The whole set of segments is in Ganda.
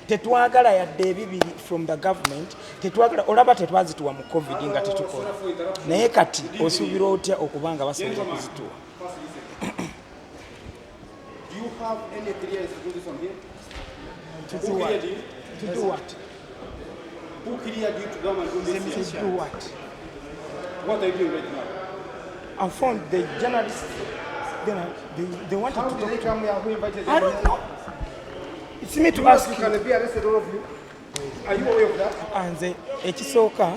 Tetwagala yadde ebibiri from the government, tetwagala. Olaba tetwazituwa mu COVID nga tetukola, naye kati osuubira otya okuba nga basobola okuzituwa? Do you have any clearance to do this one here? To do Who what? cleared you? To do what? Who cleared you to come and do this To here? do what? What are you doing right now? I found the journalists, then they wanted How to did talk they to come here? Who invited them? I don't know. It's me to You ask you you. can be arrested, all of you. Are you aware of that? Nze ekisooka,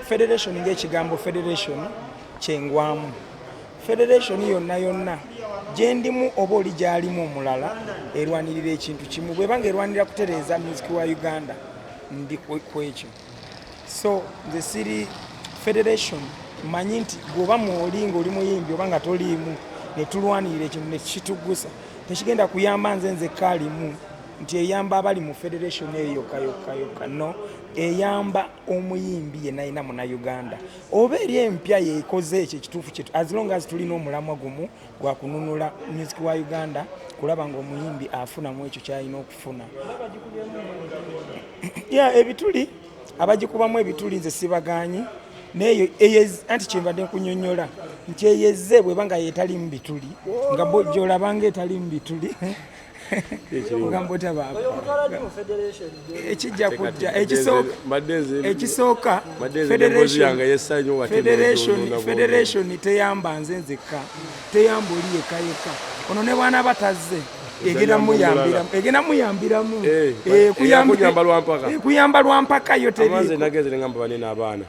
federation, ng'ekigambo federation kyengwamu, federation yonna yonna gyendimu oba oli gyalimu omulala erwanirira ekintu kimu. Bweba nga erwanirira kutereeza music wa Uganda, ndi ku ekyo. So nze siri federation. Manyi nti gwoba mwoli ngaoli muyimbi oba nga toliimu, netulwanirira ekintu nekitugusa, tekigenda kuyamba nze nzekka alimu, nti eyamba abali mu federation eyo yokka yokka yokka. No, eyamba omuyimbi yenna yenna Munauganda oba eri empya yekoze ekyo ekituufu kyetu, as long as tulina omulamwa gumu gwa kununula music wa Uganda, kulaba nga omuyimbi afunamu ekyo kyalina okufuna. Ya, ebituli, abagikubamu ebituli nze sibaganyi. Neyo anti kyenvadde nkunyonyola nti eyezze bweba nga yetalimu bituli, nga gyolabanga etalimu bituli, ogamba otya baaba? Ekijja kujja ekisooka, federation teyamba nze nzekka, teyamba oli yekka yekka. Ono ne bwanaaba tazze, egenda muyambiramu, egenda muyambiramu. Kuyamba lwampaka. Kuyamba lwampaka yo. Amanze. Teriiko. Nageze nengamba banene abaana,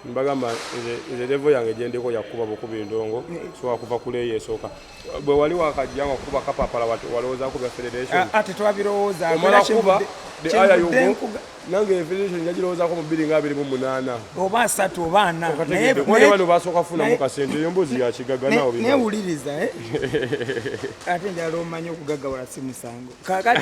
mbagamba nze level yange gyendiko yakuba bukuba endongo, sobola kuva kuleeyo esooka. Bwe wali wakajja nga kuba kapapala, walowoozaako bya federation? Ate twabirowooza. Omala kuba the aya yugo, nange federation njagirowoozaako mu 2028. Oba 30 oba 40. Okategedde? Kuba bano basooka kufunamu kasente, eyo mbuzi ya kigaga naawe bimala. Newuliriza, eh? Ate njala omanye okugaggawala si musango. Kakati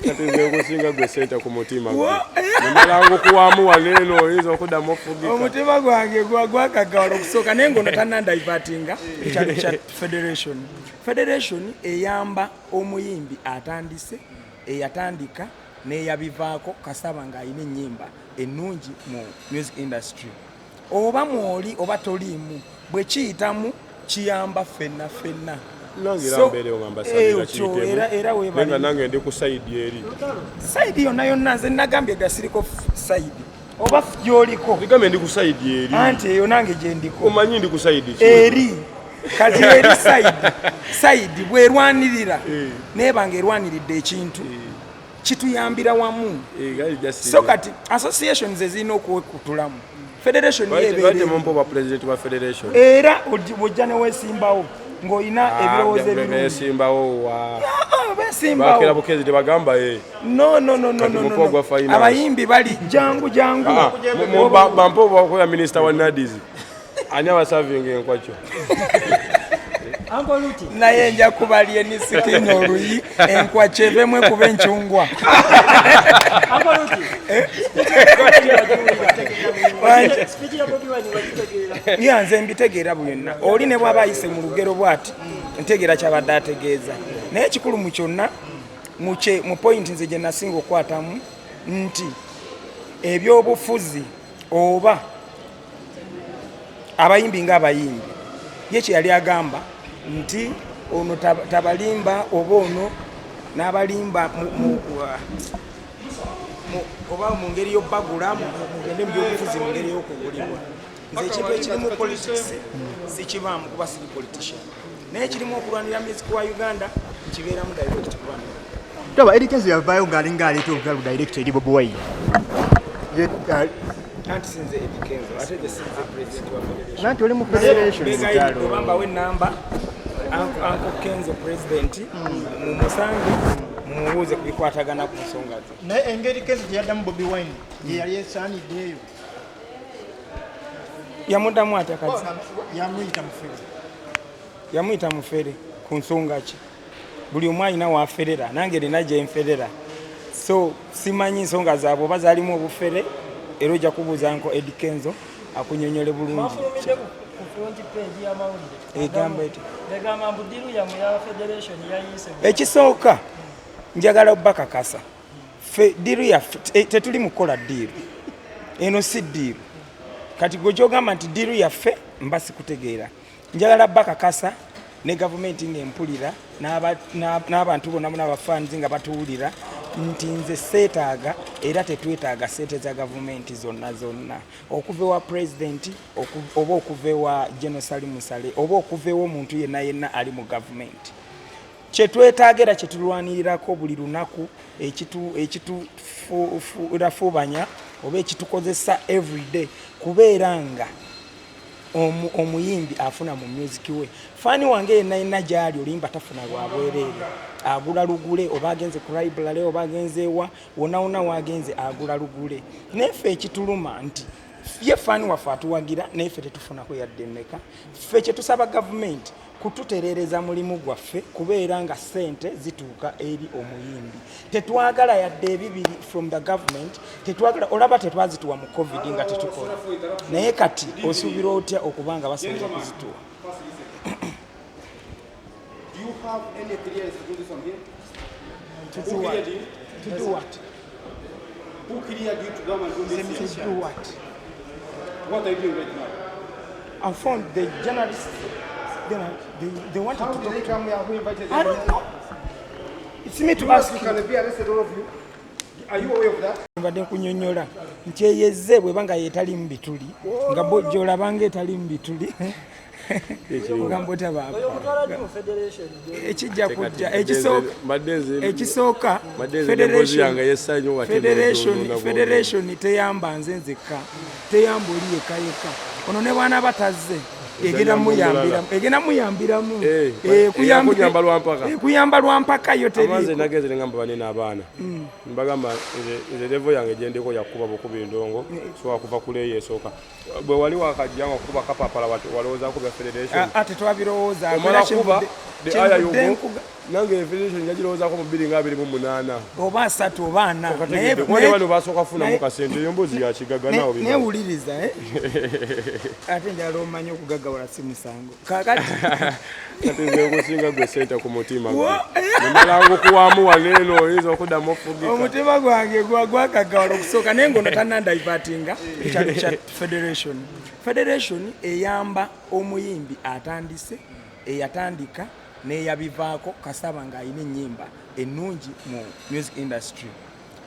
Kati nze nkusinga gwe sente ku mutima. Wo- Nemala ngukuwamu wano eno, oyinza okuddamu ofugika. Omutima gwange gwagaggawala okusooka, naye ngono tanandivertinga ekyalo kya federation. Federation eyamba omuyimbi atandise, eyatandika n'eyabivaako, kasaba ng'alina ennyimba ennungi mu music industry, oba mwoli oba toliimu, bwe kiyitamu kiyamba ffenna ffenna. Nange era So, mbeerewo nga mbasabira otyo, kiyitemu. era Naye weebale. nga nange ndi ku side eri. Side yonna yonna, nze nagambye gasiriko side oba gyoliko. Zigambe ndi ku side eri. Anti eyo nange gyendiko. Omanyi ndi ku side ki? Eri kati eri side bwerwanirira, neeba nga erwaniridde ekintu, kituyambira wamu. Eh, guys, just So kati associations ezirina okwekutulamu, federation yeebeera emu. Mumpe obwa president wa federation. Era bw'ojja neweesimbawo ng'olina ebirowoozo ebirungi. Besimbawo wa? Ah, Bakera besimbawo. bukezi tebagamba eh. No, no, no, no. Kati No, mumpe no, ogwa no. finance. Abayimbi bali jangu jangu. Ah, bampe obwakola minisita wa NAADS. Ani abasavinga enkwakyo? Uncle Luti, Naye nja kubalya enisitina oluyi enkwa kyevemu ekuba encungwa. Uncle Luti. Wanje. Speech ya Bobi Wine wagitegeera? Ya, nze mbitegeera byonna. Oli ne bw'aba ayise mu lugero bw'ati, ntegeera kyabadde ategeeza. Naye ekikulu mu kyonna, mu point nze gye nasinga okukwatamu nti ebyobufuzi oba abayimbi ng'abayimbi, ye kye yali agamba nti ono tabalimba oba ono n'abalimba oba mu ngeri y'obbagula mugende mu byobufuzi mu ngeri y'okugulibwa. Nze ekintu ekirimu politics sikibaamu kuba siri politician, naye kirimu okulwanira music wa Uganda nkibeeramu direct kuba Taba Eddy Kenzo yavaayo ng'alinga aleeta olutalo direct eri Bobi Wine. Anti sinze Eddy Kenzo, ate nze sinze president wa federation. Nanti oli mu federation. Begayiridde Lutalo. oba mbawe enamba Uncle Kenzo president, mumusange mumubuuze ku bikwatagana ku nsonga ze. Naye engeri Kenzo gye yaddamu Bobi Wine gye yali esaanidde eyo? Yamuddamu atya kati? Yamuyita mufere. Yamuyita mufere ku nsonga ki? Buli omu alina waferera, nange nina gyenferera, so simanyi nsonga zaabwe oba zaalimu obufere. Era ojja kubuuza Uncle Eddy Kenzo. Akunyonyole bulungi. Mwafulumidde ku front page y'amawulire. Egamba eti? Egamba mbu deal yammwe ya federation yayiise. Ekisooka njagala obbakakasa, ffe deal yaffe tetuli mu kukola deal eno, si deal. Kati gwe kyogamba nti deal yaffe, mba sikutegeera. Njagala bakakasa ne gavumenti ng'empulira n'abantu bonna bonna abafanzi nga batuwulira nti nze seetaaga era tetwetaaga sente za gavumenti zonna zonna, okuva ewa pulezidenti oba okuva ewa General Salim Saleh oba okuva ew'omuntu yenna yenna ali mu gavumenti. Kyetwetaaga era kyetulwanirirako buli lunaku, ekiturafuubanya oba ekitukozesa everyday, kubeera nga omuyimbi afuna mu music we. Fan wange yenna yenna gyali, oluyimba tafuna lwa bwereere, agula lugule, oba agenze ku library oba agenze ewa wonna wonna wagenze agula lugule. Naye ffe ekituluma nti ye fan waffe atuwagira, naye ffe tetufunako yadde mmeka. Ffe kyetusaba gavumenti kututereereza mulimu gwaffe, kubeera nga ssente zituuka eri omuyimbi. Tetwagala yadde ebibiri from the government, tetwagala. Olaba tetwazituwa mu COVID nga tetukola, naye kati osuubira otya okuba nga basobola okuzituwa? Do you have any clearance to do this one here? To do Who what? cleared you? To do what? Who cleared you to come and do this To here? do what? What are you doing right now? I found the journalists, then they wanted How to did talk they to come here? Who invited them? I don't know. It's me to You ask you you. can be arrested, all of you. Are you aware of that? Mbadde nkunyonyola nti eyezze bweba nga yetali mu bituli, nga bo gyolabanga etali mu bituli, ogamba otya baaba? Oyo omutwala ddi mu federation? Ekijja kujja ekisooka, ekisooka Mbadde nze emboozi yange yessanyu nga federation teyamba nze nzekka, teyamba oli yekka yekka. Ono ne bw'anaaba tazze, egenda muyambiramu, egenda muyambiramu. Eh, Eh, kunyamba lwa mpaka. Eh, kuyamba lwa mpaka yo Amanze teriiko. Nagenze nengamba banene abaana, mbagamba nze level yange gyendiko yakuba bukubi ndongo, sobola kuva ku layer esooka. Bwe wali wakajja nga kuba kapapala, walowoozaako bya federation? Ah, ah, tetwabirowooza. Omala Era kuba the aya kyenvudde yugo nange federation njagirowoozaako mu 2028 oba 30 oba 40. Okategedde? Kuba ne bano basooka kufunamu kasente, eyo mbuzi ya kigaga naawe bimala. Newuliriza, eh? Ate njala omanye okugaggawala si musango. Kakati Kati nze nkusinga gwe sente ku mutima. Wo- Nemala ngukuwamu wano eno, oyinza okuddamu ofugika. Omutima gwange gwagaggawala okusooka, naye ngono tanandivertinga kyalo kya federation. Federation eyamba omuyimbi atandise, eyatandika n'eyabivaako, kasaba ng'alina ennyimba ennungi mu music industry,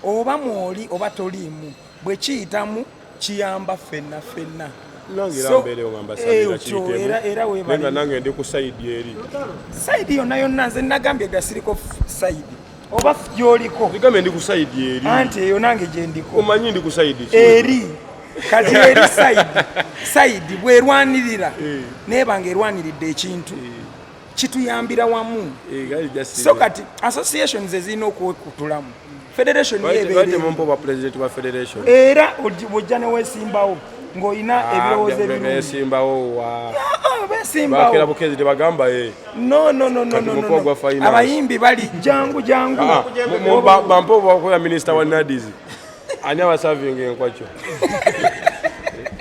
oba mwoli oba toliimu, bwe kiyitamu kiyamba ffenna ffenna. Nange era So, mbeerewo nga mbasabira otyo, kiyitemu. era Naye weebale. nga nange ndi ku side eri. Side yonna yonna, nze nagambye gasiriko side oba gyoliko. Zigambe ndi ku side eri. Anti eyo nange gyendiko. Omanyi ndi ku side ki? Eri kati eri side bwerwanirira, neeba nga erwaniridde ekintu, kituyambira wamu. Eh, gali just So kati associations ezirina okwekutulamu, federation yeebeera Lwaki temumpa obwa president wa federation? Era bw'ojja neweesimbawo ng'olina ebirowoozo ebirungi. Besimbawo wa? Ah, Bakera beesimbawo. bukezi tebagamba eh. No, no, no, no. Kati No, mumpe no, ogwa no. finance. Abayimbi bali jangu jangu. Ah, bampe obwakola minisita wa NAADS. Ani abasavinga enkwakyo?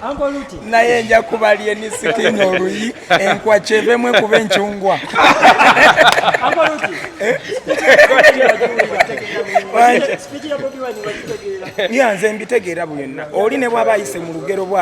Uncle Luti, Naye nja kubalya enisitini oluyi enkwa kyevemu ekuba encungwa. Uncle Luti. Wangi. Speech ya Bobi Wine wagitegeera? Ya, nze mbitegeera byonna, oli ne bw'aba ayise mu lugero bw'ati.